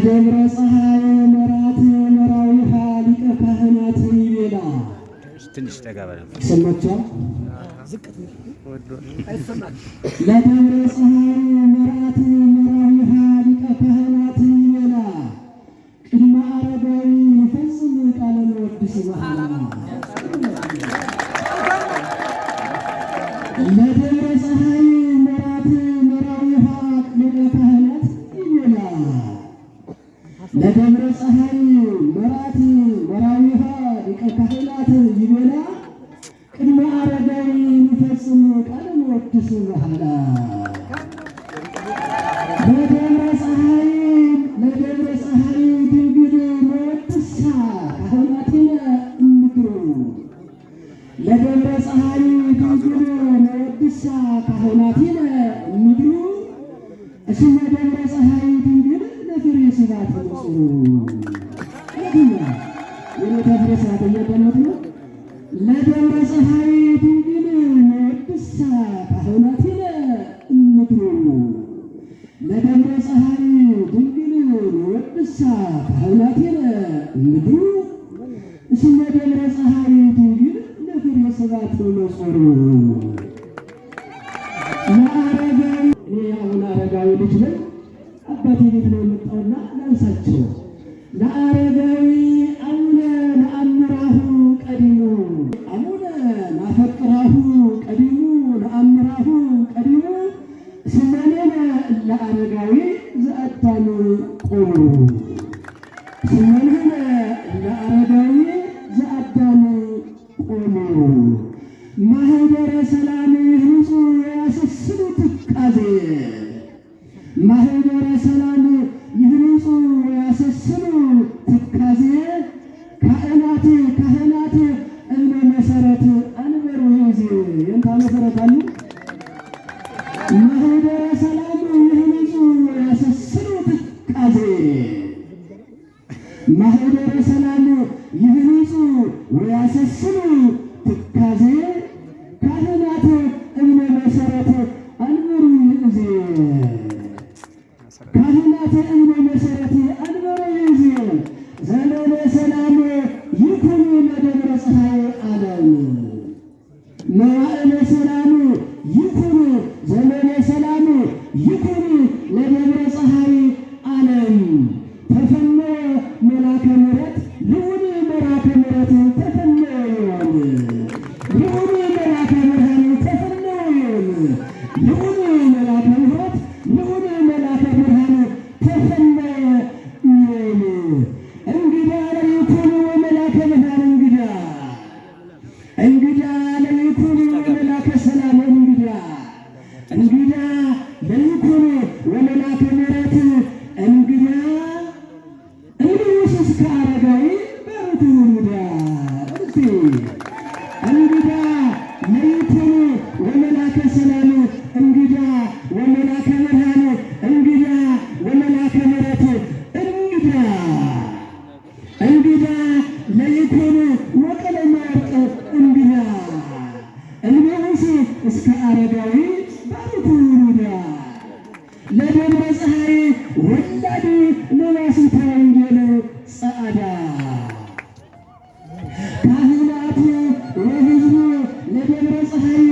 ለደብረ ፀሐይ መራት መራዊሃ ሊቀ ካህናት ይቤላ። ትንሽ ጠጋ በል። ሰማችኋል? ለደብረ ፀሐይ መራት መራዊሃ ሊቀ ካህናት ይቤላ ቅድመ አረጋዊ ይፈጽም ቃለ መወድስ መሐላ። ለደብረ ፀሐይ መራት መራዊሃ ሊቀ ካህናት ይቤላ፣ ለደብረ ፀሐይ መራት መራዊሃ ሊቀ ካህናት ይቤላ ቅድመ አረጋዊ ይፈጽም ቃለ መወድስ መሐላ። ለደብረ ፀሐይ፣ ለደብረ ፀሐይ ድንግል መወድሳ ካህናቲነ እምድሩ፣ ለደብረ ፀሐይ ድንግል መወድሳ ካህናቲነ እምድሩ እስመ ደብረ ፀሐይ ድንግል ለፍሬ ስብሐት ንጹሩ። የኔታ ፍሬ ስብሐት እያዳመጡ ነው። ለደብረ ፀሐይ ድንግል መወድሳ ካህናቲነ እምድሩ፣ ለደብረ ፀሐይ ድንግል መወድሳ ካህናቲነ እምድሩ እስመ ደብረ ፀሐይ ድንግል ለፍሬ ስብሐት ንጹሩ። ለአረጋዊ፣ እኔ የአቡነ አረጋዊ ልጅ ነኝ። አባቴ ቤት ነው የመጣውና ላንሳቸው። ለአረጋዊ አቡነ ነአምራሁ ቀዲሙ፣ አቡነ ናፈቅራሁ ቀዲሙ፣ ነአምራሁ ቀዲሙ ስመኔነ ለአረጋዊ ዘአዳም ቆሙ፣ ስመኔነ ለአረጋዊ ዘአዳም ቆሙ። ማህደረ ሰላም ይህንጹ ያሰስሉ ትካዜ፣ ማህደረ ሰላም ይህንጹ ያሰስሉ ትካዜ ካህናት፣ ካህናት እምነ መሰረት አንበሩ ይዜ የንታ መሰረት አሉ። ማህደረ ሰላም ይህንጹ ያሰስሉ ትካዜ፣ ማህደረ ሰላም ይህንጹ ወያሰስሉ ትካዜ ካህናት እምነ መሰረት አንበሩ ይእዜ፣ ካህናት እምነ መሰረት አንበሩ ይእዜ። ዘመነ ሰላም ይኩን ለደብረ ፀሐይ ዓለም፣ መዋዕለ ሰላም ይኩን፣ ዘመነ ሰላም ይኩን ለደብረ ፀሐይ ዓለም። ተፈነወ መላከ ምሕረት ልዑል፣ መላከ ምሕረት ተፈነወ ይሆን፣ ልዑል መላከ ብርሃን ተፈነወ ይሆን፣ ልዑል መላከ ምሕረት፣ ልዑል መላከ ብርሃን ተፈነወ ይሆን። እንግዳ ለይኩን ወመላከ ብርሃን እንግዳ፣ እንግዳ ለይኩን ወመላከ ሰላም እንግዳ፣ እንግዳ ለይኩን ወመላከ ምሕረት እንግዳ እንግዲህ እስከ አረጋዊ በርቱ እንግዳ እስቲ። እንግዳ ለይኩን ወመላከ ሰላም እንግዳ፣ ወመላከ ብርሃን እንግዳ፣ ወመላከ ምሕረት እንግዳ፣ እንግዳ ለይኩን ወቀለመ ወርቅ እንግዳ እንግዲህ እስከ አረጋዊ ባርኩ ይሁዳ። ለደብረ ፀሐይ ወላድ ለዋስተ ወንጌል ጸዓዳ ካህናት ወሕዝቡ ለደብረ ፀሐይ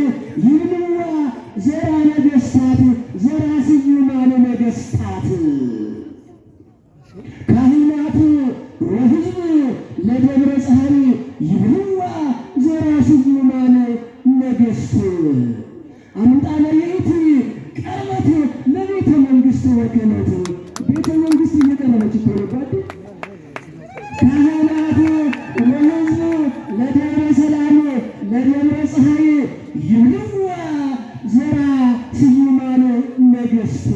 ይብልዋ ዘራ ነገሥታት፣ ዘራ ስዩማን ነገሥታት። ካህናት ወሕዝብ ለደብረ ፀሐይ ይብልዋ ዘራ ስዩማን ነገሥት አምጣነ ይእቲ ቀረበት ለቤተ መንግሥት ወገነት። ቤተ መንግሥት እየቀረበች እኮ ነው። ጓዴ፣ ካህናት ወሕዝብ ለደብረ ሰላም፣ ለደብረ ፀሐይ ይብልዋ ዘራ ስዩማን ነገሥት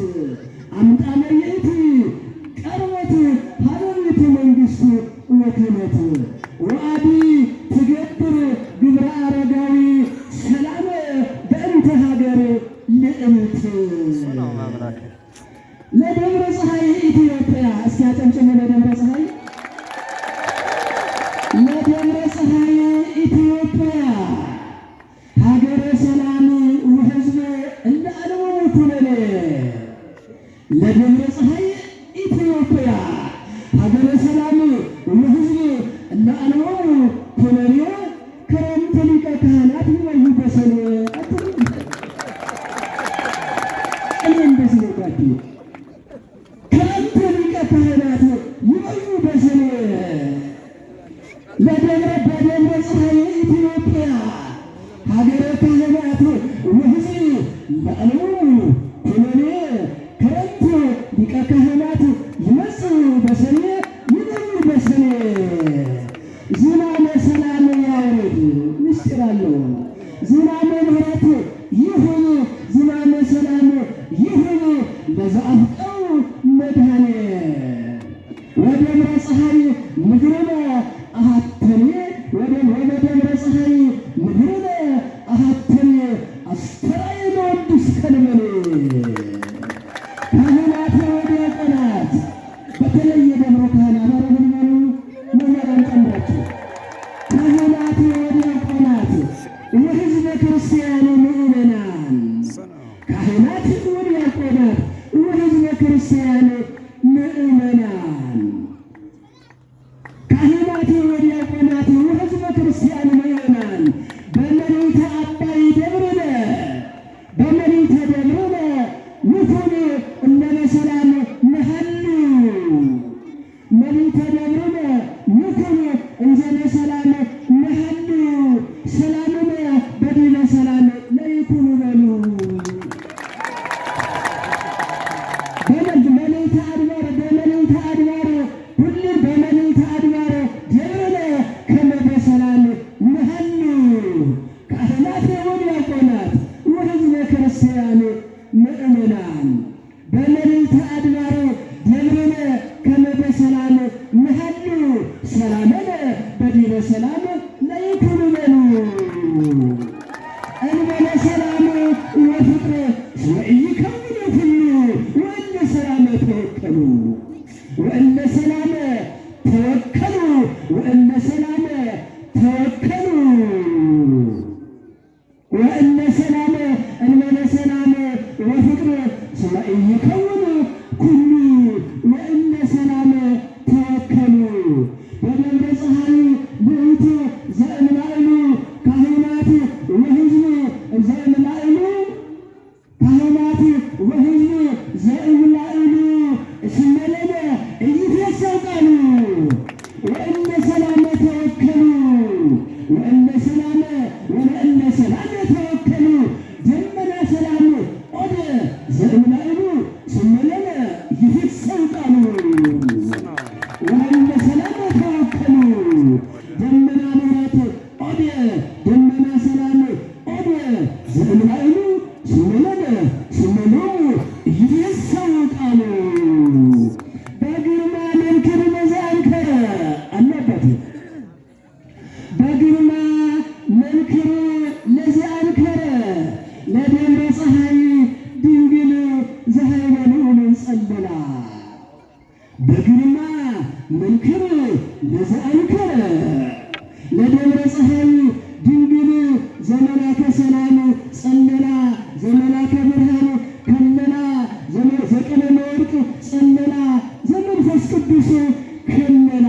አምጣነ ይእቲ ቀርበት ሀበ ቤተ መንግሥት ወክህነት ወአዲ ትገብር ግብረ አረጋዊ ሰላም በእንተ ሀገር ልዕልት። ለደብረ ፀሐይ ኢትዮጵያ፣ እስኪ አጨብጭቡ ለደብረ ፀሐይ፣ ለደብረ ፀሐይ ኢትዮጵያ ሀገረ ሰላም ወሕዝብ እንደ ዓለሙ ኩነኔ። ለደብረ ፀሐይ ኢትዮጵያ ሀገረ ሰላም ወሕዝብ እለ አልቦሙ ኩነኔ ክረምት ሊቀ ካህናት ይበዩ በሰኔ። እኔ እንደዚህ ነው ጓዴ። ክረምት ሊቀ ካህናት ይበዩ በሰኔ ለደብረ በደብረ ፀሐይ ኢትዮጵያ ሀገረ ካህናት ወሕዝብ ለአልቦሙ ኩነኔ ክረምት ሊቀ ካህናት ይመጽእ በሰኔ ይበዩ በሰኔ። ዝናመ ሰላም ያውርድ ምስጢር አለው። ዝናመ ምሕረት ይሁን፣ ዝናመ ሰላም ይሁን ለዘአፍቀው መድኃኔ። ወደብረ ፀሐይ ምድርነ አሃተኔ ወደብረ ፀሐይ ምድርነ አሃተኔ አስተራየ መወድስ ከልመኔ። ካህናት ወዲያቆናት በተለይ የደብረ ካህናት አረብን በሉ መምህራን ጨምራችሁ ካህናት ወዲያቆናት ወሕዝበ ክርስቲያን ምእመናን፣ ካህናት ወዲያቆናት ወሕዝበ ክርስቲያን ምእመናን፣ ካህናት ወዲያቆናት ወሕዝበ ክርስቲያን ምእመናን በመሬተ አባይ ደብርነ በመሬተ ደብርነ ንኩን እንደ በሰላም ነሀሉ፣ መሬተ ደብርነ ንኩን እንዘ በሰላም ነሀሉ፣ ሰላምነ በዲበ ሰላም ለይኩኑ በሉ። በመልዕልተ አድባር በመልዕልተ አድባር ሁሉም በመልዕልተ አድባር ደብርነ ከመ በሰላም ነሀሉ፣ ካህናት ወዲያቆናት ወሕዝበ ክርስቲያን ምእመናን በመልዕልተ አድባር ደብርነ ከመ በሰላም ነሀሉ፣ ሰላምነ በዲበ ሰላም ለይኩኑ በሉ። እንበለ ሰላም ወፍቅር ወኢይከውን ኩሉ፣ ወእለ ሰላም ተወከሉ፣ ወእለ ሰላም ተወከሉ፣ ወእለ ሰላም ተወከሉ፣ ወእለ ሰላም እንበለ ሰላም ወፍቅር ወኢይከውን ኩሉ፣ ወእለ ሰላም ተወከሉ። በደብረ ፀሐይ ልዕልት ዘእምላዕሉ ካህናት ወሕዝብ ዘእምላዕሉ፣ ካህናት ወሕዝብ ዘእምላዕሉ እስመ ለነ ኢይትረሰው ቃሉ፣ ወእለ ሰላም ተወከሉ፣ ወእለ ሰላም ወለእለ ሰላም ተወከሉ። ደመና ሰላም ኦደ ዘእምላዕሉ እስመ ለነ ይትረሰው ቃሉ፣ ወእለ ሰላም ተወከሉ። ደመና ምሕረት ኦደ፣ ደመና ሰላም ኦደ ዘእምላዕሉ እስመ ለነ እስመ ሎሙ ይትረሰው ቃሉ። በግርማ መንክር መዛንከረ አለበት፣ በግርማ መንክር ለዘአንከረ ለደብረ ፀሐይ ድንግል ዘኃይለ ልዑል ጸለላ፣ በግርማ መንክር ለዘአንከረ ለደብረ ፀሐይ ድንግል ዘመላከ ሰላም ጸለላ፣ ዘመላከ ብርሃን ከለላ፣ ዘቀለመ ወርቅ ጸለላ፣ ዘመንፈስ ቅዱስ ከለላ።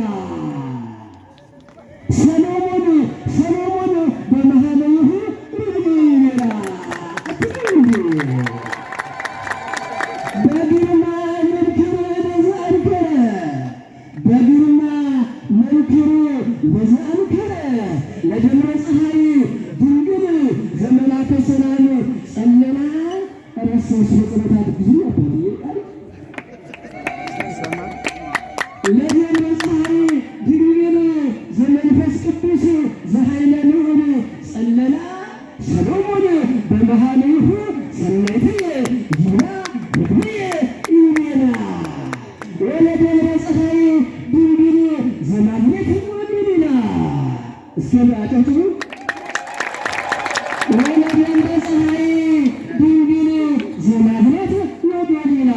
ሰሎሞን ሰሎሞን በመሃለይሁ ርግብ ይቤላ። በግርማ መንክር ለዘአንከረ፣ በግርማ መንክር ለዘአንከረ ለደብረ ፀሐይ ድንግል ዘመላከ ሰላም ጸለላ። ረሰስ በጸሎታት ብዙ አባት ለደብረ ፀሐይ ድንግል ዘመንፈስ ቅዱስ ዘኃይለ ልዑል ጸለላ። ሰሎሞን በመሃልይሁ ሰናይትየ ይብላ ርግብየ ይቤላ። ወለደብረ ፀሐይ ድንግል ዘናዝሬት ወገሊላ። እስከ አጨብጭቡ። ወለደብረ ፀሐይ ድንግል ዘናዝሬት ወገሊላ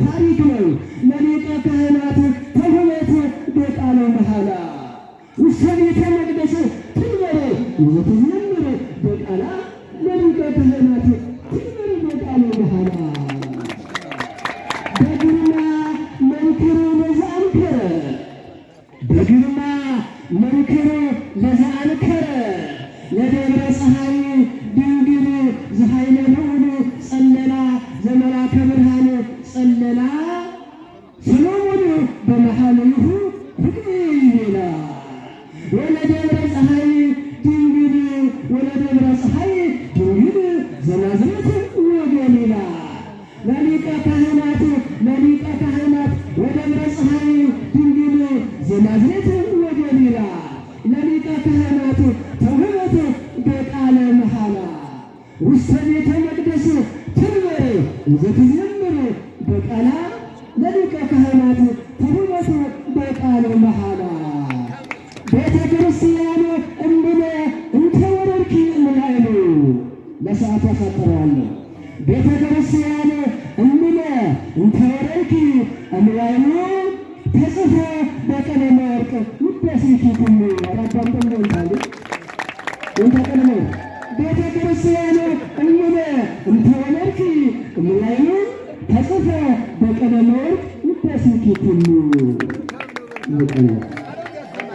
ታሪክ ነው። ለሊቀ ካህናት ተሁለት በቃለ መሐላ ውስተ ቤተ መቅደስ ትንበር ወትዘምር በቃላ፣ ለሊቀ ካህናት ትንበር በቃለ መሐላ። በግርማ መንክር። በመሐልይሁ ፍቅሪ ይቤላ ወለደብረ ፀሐይ ድንግል ወለደብረ ፀሐይ ድንግል ዘናዝሬት ወገሊላ ለሊቀ ካህናት ለሊቀ ካህናት ወደብረ ፀሐይ ድንግል ዘናዝሬት ወገሊላ ለሊቀ ካህናት ተውህበት በቃለ መሐላ ውስተ ቤተ መቅደስ ትንበር ዘትዘምር በቃላ ለሊቀ ካህናት ተውህበት በቃለ መሐላ። ቤተ ክርስቲያን እምነ እንተ ወረድኪ እምላዕሉ፣ ለሰዓቱ አሳጥረዋለሁ። ቤተ ክርስቲያን እምነ እንተ ወረድኪ እምላዕሉ ተጽፎ በቀለመ ወርቅ ውዳሴኪ ኩሉ። አራዳምጠ እንታ ቀለመ ቤተ ክርስቲያን እምነ እንተ ወረድኪ እምላዕሉ ተጽፎ በቀለመ ወርቅ ውዳሴኪ ኩሉ። ይበቃኛል።